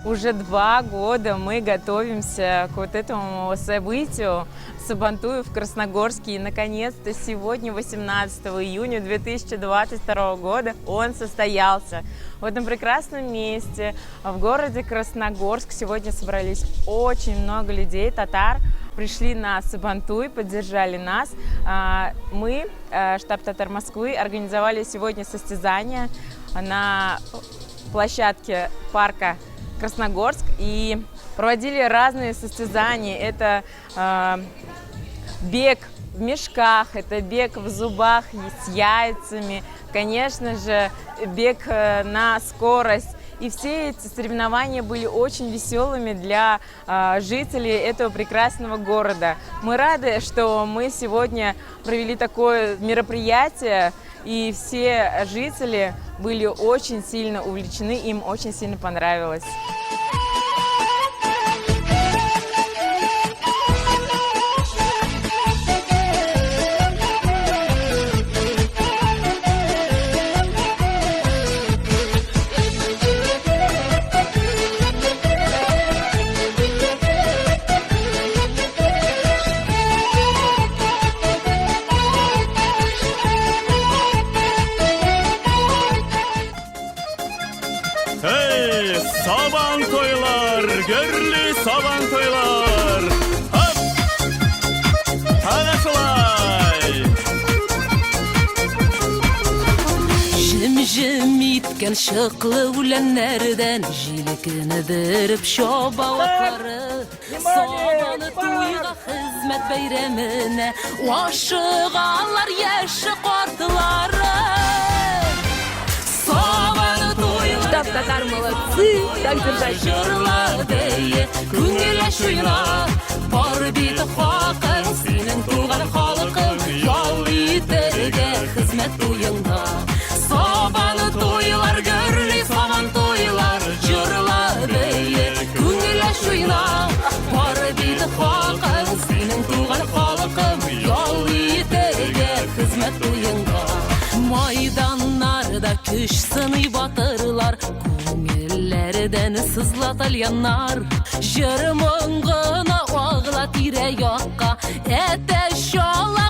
Уже 2 года мы готовимся к вот этому событию Сабантую в Красногорске. И, наконец-то, сегодня, 18 июня 2022 года, он состоялся. В этом прекрасном месте, в городе Красногорск, сегодня собрались очень много людей, татар, пришли на Сабантуй, поддержали нас. Мы, штаб Татар Москвы, организовали сегодня состязание на площадке парка Красногорск и проводили разные состязания. Это бег в мешках, это бег в зубах и с яйцами, конечно же, бег на скорость. И все эти соревнования были очень веселыми для жителей этого прекрасного города. Мы рады, что мы сегодня провели такое мероприятие, и все жители были очень сильно увлечены, им очень сильно понравилось. Эй, сабан туйлар, гөрли сабан туйлар! Хоп! Әнә шулай! Җем-җем иткән чыклы үләннәрдән Җилкенеп бөреп чаба атлары. Сабаны туйга хезмәт бәйрәменә Ашыгалар яше картлары. Сабаны туйлар Штаб татар молодцы, так держать. Җырлады күңел ачуйна. Бар бит хакың синең туган халкың Ял итәргә хезмәт туеңда. Сабаны туйлар гөрли сабан туйлар Җырлады күңел ачуйна. Бар бит хакың синең туган халкың Ял итәргә хезмәт туеңда. Майданнарда көч сыный батырлар Күңелләрдән сызла тальяннар Җыр моң гына агыла тирә якка Әтәч ала.